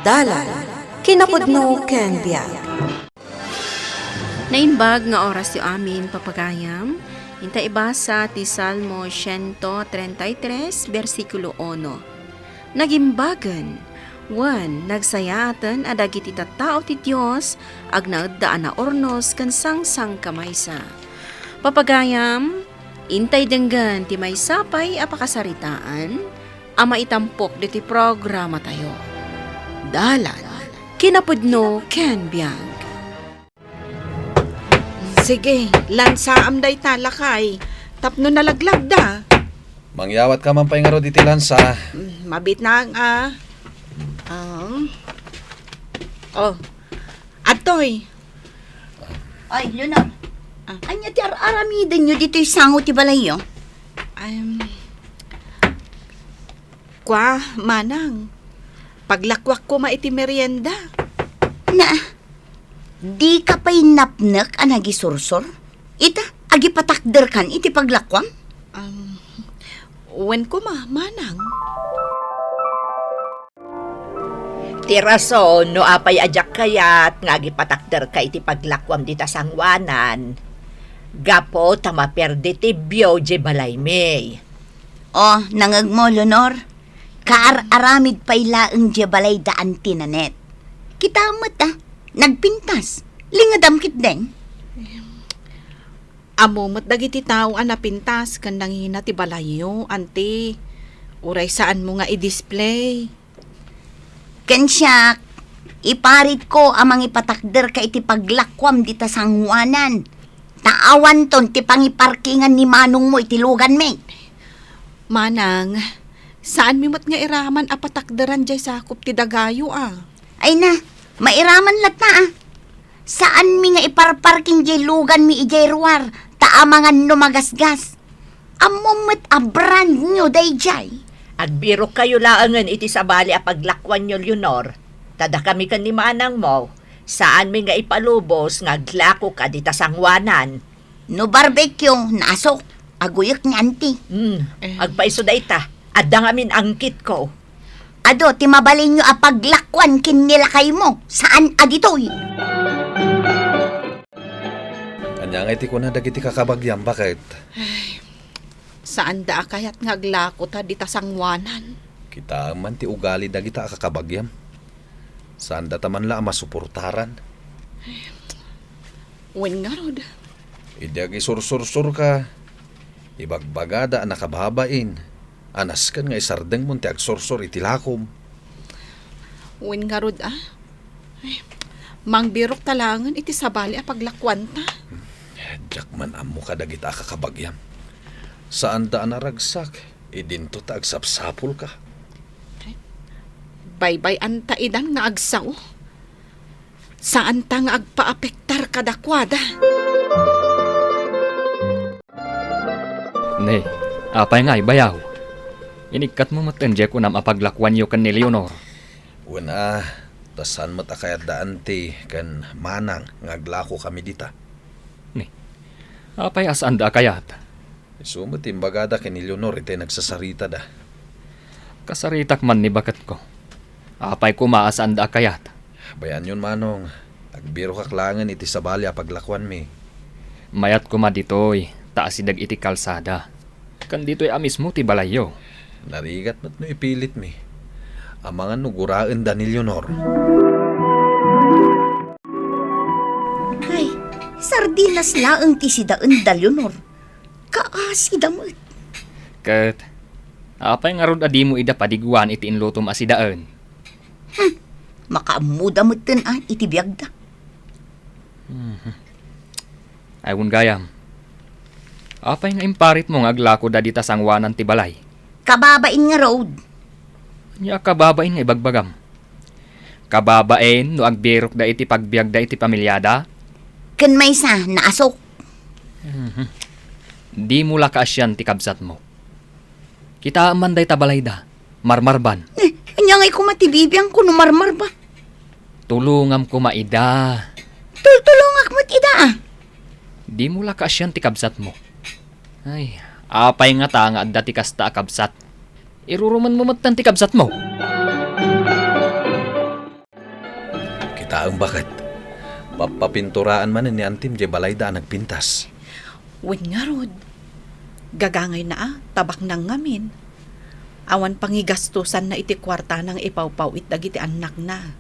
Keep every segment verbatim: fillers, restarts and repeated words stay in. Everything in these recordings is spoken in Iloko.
Dalan, kinapudno ken biag. Naimbag nga orasyo amin, papagayam. Inta ibasa ti Salmo siento treinta y tres, bersikulo uno. Nagimbagen, wen, nagsayaaten a dagiti tattao ti Dios agnaedda a naurnos ken sangsangkamaysa. Papagayam, intay denggen ti maysa pay a pakasaritaan a maitampok ditoy programatayo. Dalan, kinapudno ken biag. Sige, lansaam dayta, lakay, tapno nalaglagda. Mangyawat ka man pay ngarud iti lansa. Mm, mabitnang, ah. Ah. Oh. Adtoy. Ay, Leonor. Ah. Ania ti ar-aramidenyo ditoy sango ti balayyo? Em, kua, manang. Paglakuak koma iti merienda. Na, dika pay napnek a nagisursor? Ita, agipatakderkan iti paglakuam? Am, wen koma, manang. Ti rason no apay a diak kayat nga agipatakderka iti paglakuam dita sangoanan, gapu ta maperdi ti view diay balaymi. Oh, nangngegmo, Leonor? Kaar-aramid pay laeng diay balay da Auntie Nanette. Kita met, ah, nagpintas. Lingedam ketdin. Ammo met dagiti tao a napintas ken nangina ti balayyo, Auntie. Uray saanmo nga i-display. Ken siak, iparitko a mangipatakderka iti paglakuam dita sangoanan. Ta awanton ti pangiparkingan ni manongmo iti luganmi. Manang, saanmi met nga iraman a patakderan diay sakup ti dagayo, a? Ay na, mairaman latta, a. Saanmi nga iparparking diay luganmi idiay ruar, ta amangan no magasgas. Ammom met a brand new daydiay. Agbirokkayo laengen iti sabali a paglakuanyo, Leonor. Ta dakami ken ni manangmo, saanmi nga ipalubos nga aglakoka dita sangoanan. No barbecue, naasok. Aguyek ni Auntie. Hmm, Eh. agpayso dayta. Adda ngamin angkitko. Adu ti mabalinyo a paglakuan ken ni lakaymo, saan a ditoy. Ania ngay ti kuna dagiti kakabagiam, baket? Ay, saanda a kayat nga aglako ta dita sangoanan. Kitaem man ti ugali dagita a kakabagiam. Saanda ta man la a masuportaran. Wen ngarud. Idi agisursursurka, ibagbagada a nakababain, a nasken nga isardengmon ti agsursor iti lakom. Wen ngarud, a? Ay, mangbirok ta laengen iti sabali a paglakuanta. Diak man ammo kadagita a kakabagiam. Saanda a naragsak, idinto ta agsapsapulka. Ay, baybay-anta idan nga agsao. Saanta nga agpaapektar kadakuada. Ne, apay ngay, bayaw? Inikkatmo met diay kunam a paglakuanyo ken ni Leonor? Wen a, ta saan met a kayat da Auntie ken Manang nga aglakokami dita. Ne, apay a saanda a kayat? Isu met ti imbagada ken ni Leonor itay nagsasaritada. Kasaritak man ni baketko. Apay koma a saanda a kayat? Bay-anyon, Manong, agbirokak laengen iti sabali a paglakuanmi. Mayat koma ditoy, ta asideg iti kalsada. Ken ditoy a mismo ti balayyo. Narigat met no ipilitmi. Amangan no guraenda ni Leonor. Ay, sardinas laeng ti sidaenda, Leonor. Kaasida met. Ket, apay ngarud a dimo ida padiguan iti inlutom a sidaen? Hmm, makaammoda metten a iti biagda. Mhm. Ay, wen gayam. Apay nga imparitmo nga aglakoda dita sangoanan ti balay? Kababain ngarud. Ania a kababain nga ibagbagam? Kababain no agbirokda iti pagbiagda iti pamiliada? Ken maysa, naasok. Mhm. Dimo la kaasian ti kabsatmo. Kitaem man dayta balayda, marmarban. Eh, ania ngay koma ti bibiangko no marmarba? Tulongam koma ida. Tultulongak met ida, a. Dimo la kaasian ti kabsatmo. Ay, apay ngata nga adda ti kasta a kabsat? Irurumenmo metten ti kabsatmo. Aem baket. Pappapinturaan manen ni antim diay balayda a nagpintas. Wen ngarud, gagangayna a, tabaknang ngamin. Awan pangigastosanna iti kuartana nga ipawpaw-it dagiti annakna.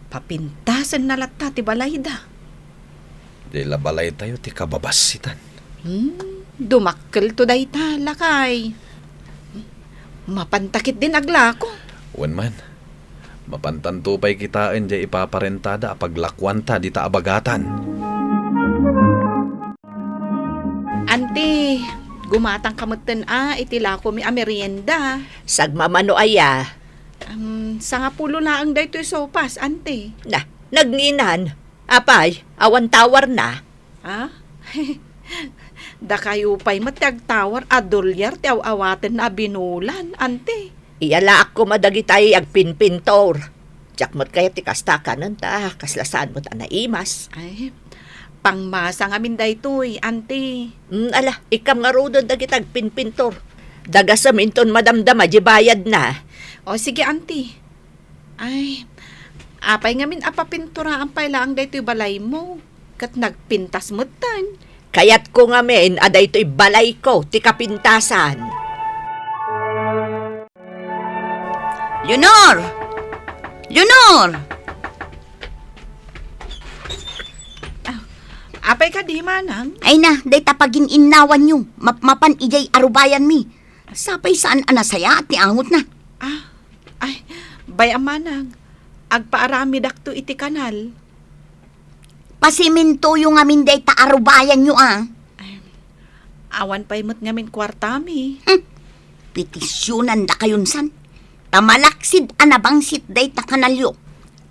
Papintasenna latta ti balayda. Diay la balaytayo ti kababassitan. Hmm, dumakkelto dayta, lakay. Mapanta ketdin aglako. Wen man, mapantanto pay kitaen diay ipaparentada a paglakuanta dita a bagatan. Anti, gumatangka metten a iti lakomi a merienda. Sagmamano aya? Am, sangapulo laeng daytoy sopas, anti. Na, nagnginan. Apay, awan tawarna? Ah? Dakayo pay met ti agtawar a dolyar ti aw-awatenna a binulan, anti. Iyalaak koma dagitay agpinpintor. Diak met kayat ti kasta kanen ta kasla saan met a naimas. Ay, pangmasa ngamin daytoy, anti. Mm, ala, ikkam ngaruden dagita agpinpintor. Dagasem inton madamdama diay bayadna. O, sige, anti. Ay, apay ngamin a papinturaan pay laeng daytoy balaymo, ket nagpintas metten. Kayatko ngamin a daytoy balayko ti kapintasan. Leonor! Leonor! Ah, apay kadi, manang? Ay na, dayta pagin-innawanyo, mapmapan idiay arubayanmi. Sapay saan a nasayaat ti angotna. Ah, ay, bay-am manang, agpaaramidakto iti kanal. Pasimintoyo ngamin dayta arubayanyo a. Ay, awan pay met ngamin kuartami. Hmm. Petisionandakayon san. Ta malaksid a nabangsit dayta kanalyo.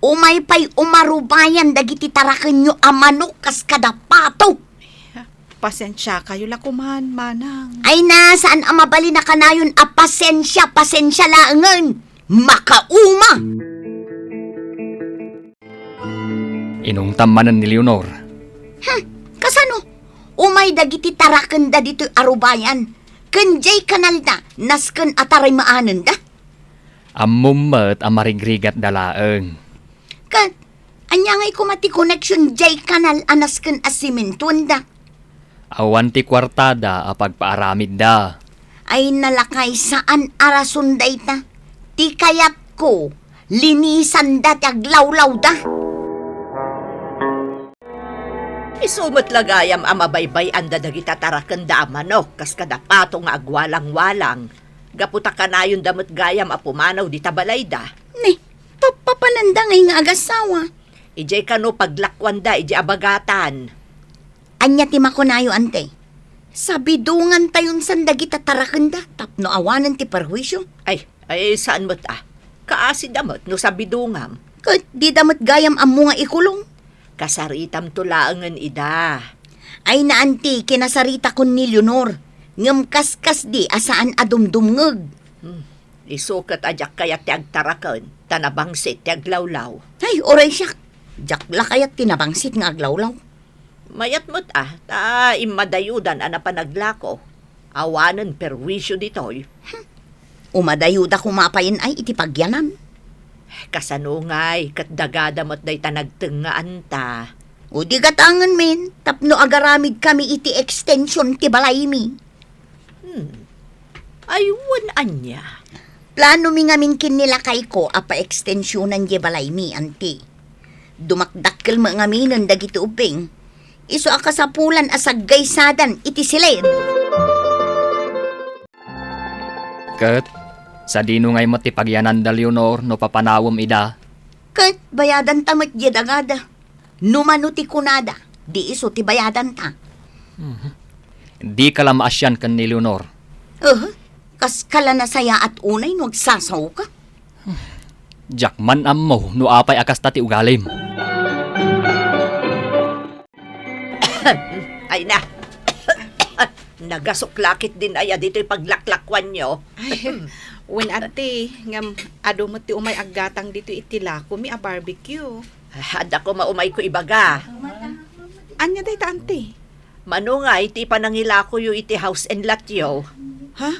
Umay pay umarubayan dagiti tarakenyo a manok kas kada pato. Pasensiakayo la koman, manang. Ay na, saan a mabalin a kanayon a pasensia, pasensia laengen. Makauma! Inungtam manen ni Leonor. Hmm, kasano? Umay dagiti tarakenda ditoy arubayan. Ken diay kanalda, nasken a tarimaanenda. Ammom met a marigrigatda laeng. Ket, ania ngay koma ti connection diay kanal a nasken a simintuenda? Awan ti kuartada a pagpaaramidda. Ay, nalakay, saan a rason dayta. Ti kayatko, linisanda ti aglawlawda. Isu met la gayam a mabaybay-anda dagita tarakenda a manok kas kada pato nga agwalang-walang, gapu ta kanayonda met gayam a pumanaw dita balayda. Ne, papapananda ngay nga agassawa. Idiay kano paglakuanda idiay abagatan. Ania ti makunayo, ante? Sabidongantayon san dagita tarakenda tapno awanen ti perhuisio? Ay, ay, saan met a. Kaasida met no sabidongam. Ket dida met gayam ammo nga ikulong. Kasaritamto laengen ida. Ay na, anti, kinasaritakon ni Leonor. Ngem kaskasdi a saan a dumdumngeg. Hmm. Isu ket a diak kayat ti agtaraken, ta nabangsit ti aglawlaw. Ay, uray siak. Diak la kayat ti nabangsit nga aglawlaw. Mayat met a, ta immadayodan a napanaglako. Awanen perwisyo ditoy. Hmm. Umadayoda koma payen ay iti pagyanan. Kasano ngay, ket dagada met dayta nagtengngaanta. O di gatangen men, tapno agaramid kami iti ekstension ti balaymi. Hmm. Ay, wen ania? Planomi ngamin ken ni lakayko a paekstensionan diay balaymi, anti. Dumakdakkel met ngaminen dagiti ubbing. Isu a kasapulan a saggaysadan iti siled. Ket, sadino ngay met ti pagyananda, Leonor, no papanawem ida? Ket, bayadanta met diay dagada. No mano ti kunada, di isu ti bayadanta. Mhm. Dika la maasian ken ni Leonor. Uh, kaska la nasayaat unay no agsasawka. Diak man ammo no apay a kasta ti ugalim. Ay na. Nagasok la ketdin aya ditoy paglaklakuanyo. Ay, wen, anti, ngem adu met ti umay aggatang ditoy iti lakomi a barbecue. Adda koma umayko ibaga. Ania dayta, anti? Mano ngay ti panangilakoyo iti house and lotyo? Ha?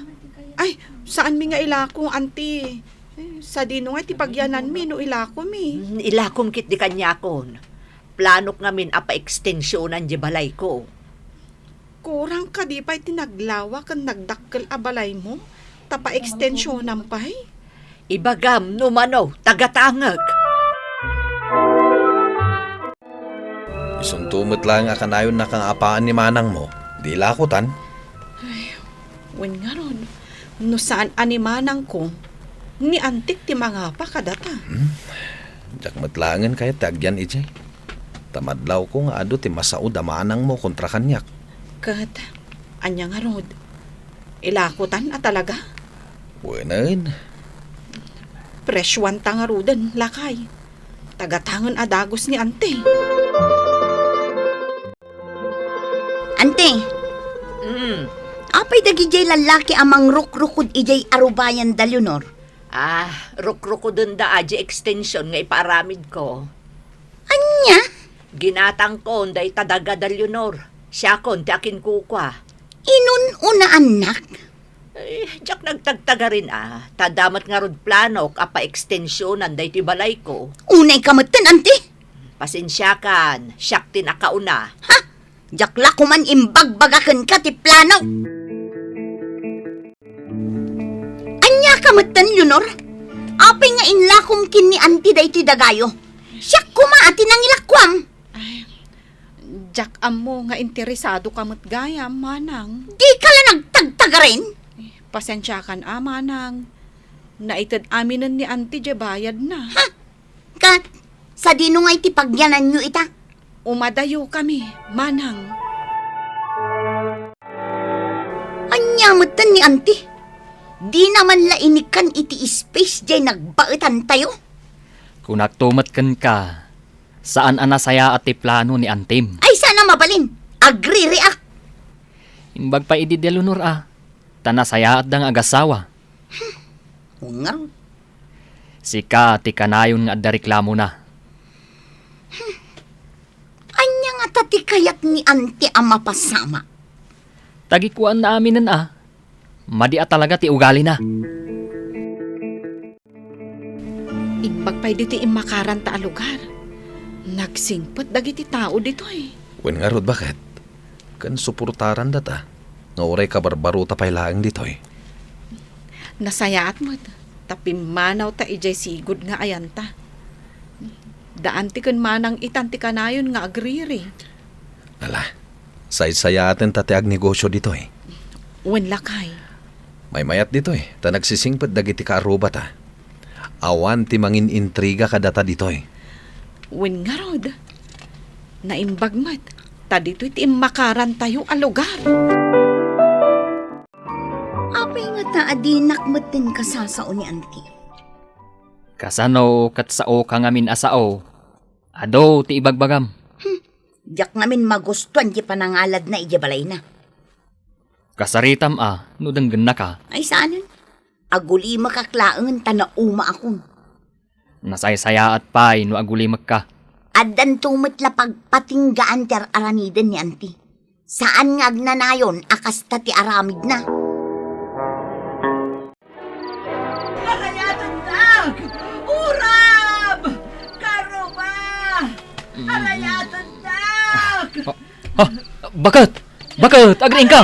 Ay, saanmi nga ilako, anti. Eh, sadino nga iti pagyananmi no ilakomi? Mm, ilakom ketdi kaniakon. Planok ngamin a paekstensionan diay balayko. Kurang kadi pay ti naglawa ken nagdakkel a balaymo, ta paekstensionan pay? Ibagam no mano, tagatangek. Isunto met laeng a kanayonnaka nga apaan ni manangmo. Di ilakotan? Ay, wen ngarud, no saan a ni manangko, ni antik ti mangapa kadata. Hmm? Diak met laengen kayat ti agyan idiay. Ta madlawko nga adu ti masaod a manangmo kontra kaniak. Ket, ania ngarud? Ilakotan a talaga? Wenen. Presyuanta ngaruden, lakay. Tagatangen a dagus ni Ante. Ante, Mm. apay dagidiay lallaki a mangrukrukod idiay arubayan da Leonor? Ah, rukrukodenda a di extension nga ipaaramidko. Ania? Ginatangkon dayta daga da Leonor. Siakon ti akinkukua. Inun-unaannak? Eh, diak nagtagtagarin a, ta adda met ngarud planok a paekstensionan daytoy balayko. Unayka metten, anti? Pasensiakan, siak ti nakauna. Ha? Diak la koman imbagbaga kenka ti plano. Aniaka metten, Leonor? Apay nga inlakom ken ni anti daytoy dagayo? Siak koma a ti nangilakuam. Ay, diak ammo nga interesadoka met gayam, manang. Dika la nagtagtagarin? Pasensiakan a, manang. Naited aminen ni anti diay bayadna. Ha? Ket, sadino nga iti pagyananyo ita? Umadayokami, manang. Ania metten ni anti? Dina man la inikkan iti space diay nagbaetantayo? Kunakto met kenka, saan a nasayaat ti plano ni antim. Ay, saan a mabalin. Agririak. Imbag pay idi da Leonor a, ta nasayaatda nga agasawa. Ngarud. Sika ti kanayon nga adda reklamona. Ania ngata ti kayat ni anti a mapasamak? Tagikuanna aminen a. Madi a talaga ti ugalina. Imbag pay ditoy immakaranta a lugar. Nagsingpet dagiti tao ditoy. Wen ngarud, baket? Ken suportarandata nga uray kabarbarota pay laeng ditoy. Nasayaat met, ta pimmanawta idiay sigud nga ayanta. Da anti ken manang itan ti kanayon nga agriri. Ala, saysayaaten ta ti agnegosio ditoy. Wen lakay. Maymayat ditoy, ta nagsisingpet dagiti kaarrubata. Awan ti mangin-intriga kadata ditoy. Wen ngarud, naimbag met, ta ditoy ti immakarantayo a lugar. Apay ngata a dinak metten kasasao ni anti? Kasano ket saoka ngamin a sao? Adu ti ibagbagam. Hmm, diak ngamin magustuan ti panangaladna idiay balayna. Kasaritam a no denggennaka. Ay, saanen? Agulimekak laengen ta naumaakon. Nasaysayaat pay no agulimekka. Addanto met la pagpatinggaan ti ar-aramiden ni anti. Saan nga agnanayon a kasta ti aramidna. Arayatendak! Uram! Karuma! Arayatendak! Ah, ah, baket? Baket? Agriingka?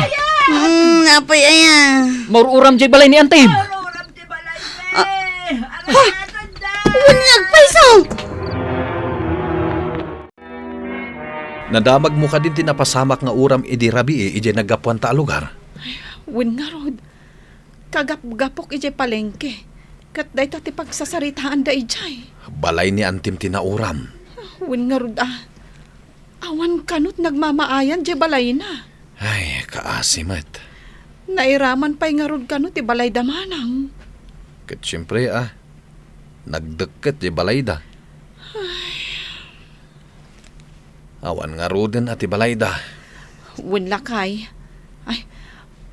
Hmm, apay aya? Maur-uram diay balay ni antim. Maur-uram ti balay, eh. Arayatendak! Wen nga agpayso! Nadamagmo kadi ti napasamak nga uram idi rabii idiay naggapuanta a lugar? Wen ngarud, kagapgapok idiay palengke, ket dayta ti pagsasaritaanda idiay. Balay ni antim ti nauram. Wen ngarud a, awan kano ti nagmamaayan diay balayna. Ay, kaasi met. Nairaman pay ngarud kano ti balayda manang. Ket siempre a, nagdekket diay balayda. Awan ngaruden a ti balayda. Wen lakay. Ay,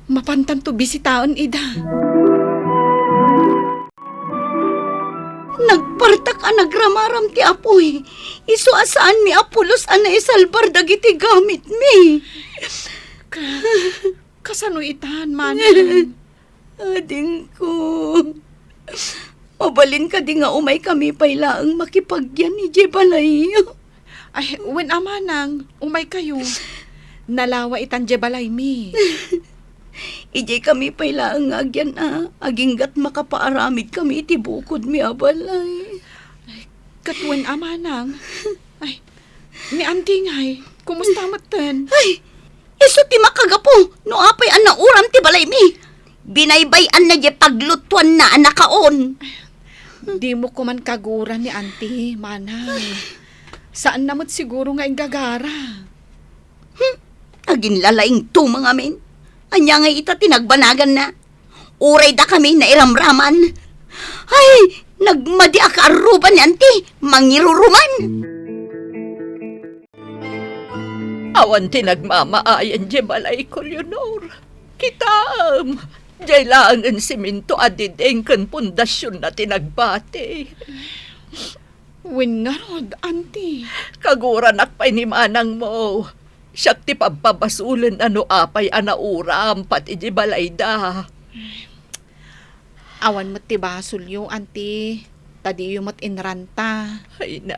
mapantanto bisitaen ida. Nagpartak a nagramaram ti apuy. Isu a saanmi a pulos a naisalbar dagiti gamitmi. Ka-, kasano itan, manang? Adingko. Mabalin kadi nga umaykami pay laeng makipagyan idiay balayyo? Ay, wen a manang, umaykayo. Nalawa itan diay balaymi. Idiaykami pay laeng nga agyan a, agingga't makapaaramidkami iti bukodmi a balay. Ay, ket wen a manang. Ay, ni Auntie ngay, kumusta metten? Ay, isu ti makagapu no apay a nauram ti balaymi. Binaybay-anna diay paglutuanna a nakaon. Dimo koman kagura ni Auntie, manang. Saanna met siguro nga inggagara. Hmm, aginlalaingto ngamin. Ania ngay ita ti nagbanaganna? Uray dakami nairamraman. Ay, nagmadi a kaaruba ni Auntie, mangiruruman. Awan ti nagmamaayan diay balayko, Leonor. Kitaem, diay laengen semento a diding ken pundasionna ti nagbati. Wen ngarud, Auntie. Kaguranak pay ni manangmo. Siak ti pabpabasolen a no apay a nauram pay idiay balayda. Awan met ti basolyo, Auntie. Ta diyo met inranta. Ay na,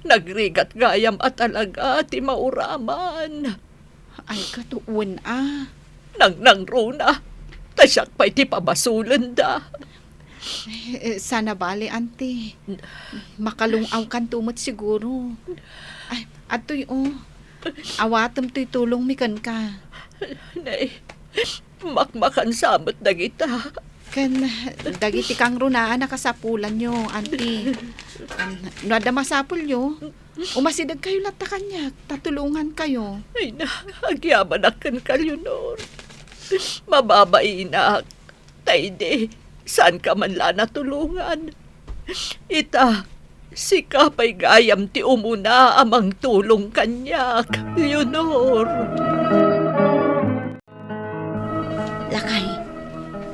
nagrigat gayam a talaga ti mauraman. Ay, ket wen a. Nangnangruna, ta siak pay ti pabasolenda. Eh, sana bale, Auntie. Makalung-awkanto met siguro. Ay, adtoy, o. Awatem toy tulongmi kenka. Nay, makmakansa met dagita. Ken dagiti kangrunaan a kasapulanyo, Auntie. No adda masapulyo, umasidegkayo latta kaniak, ta tulongankayo. Ay na, agyamanak kenka, Leonor. Mababainak. Ta idi, saanka man la natulongan. Ita, sika pay gayam ti umuna a mangtulong kaniak, Leonor. Lakay,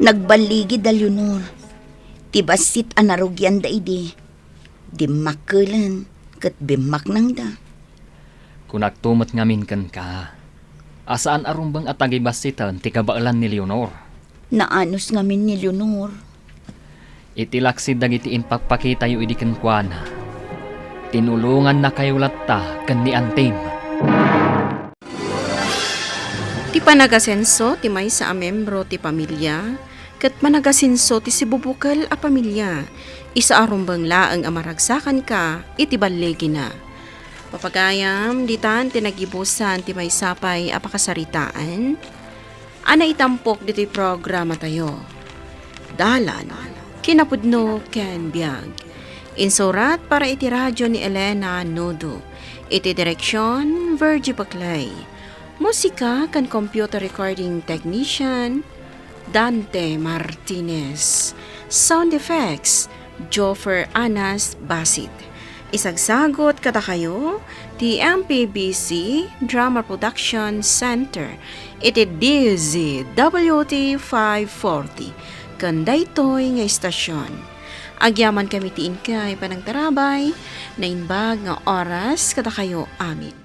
nagballigi da Leonor. Ti bassit a narugianda idi, dimmakkelen ket bimmaknangda. Kunakto met ngamin kenka, a saan a rumbeng a tagibassiten ti kabaelan ni Leonor. Naanus ngamin ni Leonor. Iti laksi dagiti impakpakitayo idi kenkuana, tinulongannakayo latta ken ni Antim. Ti panagasenso ti maysa a membro ti pamilia ket managasenso ti sibubukel a pamilia, isu a rumbeng laeng a maragsakanka iti balligina. Papagayam, ditan ti nagibusan ti maysa pay a pakasaritaan a naitampok ditoy programatayo. Dalan, kinapudno ken biag. Insurat para iti radyo ni Elena Nudo. Iti direksion, Virgie Baclay. Musika ken computer recording technician, Dante Martinez. Sound effects, Joffer Anas Basit. Isagsagut kadakayo ti M P B C Drama Production Center iti D Z W T five forty ken daytoy nga istasyon. Agyamankami ti inkay panangtarabay, naimbag nga oras kadakayo amin.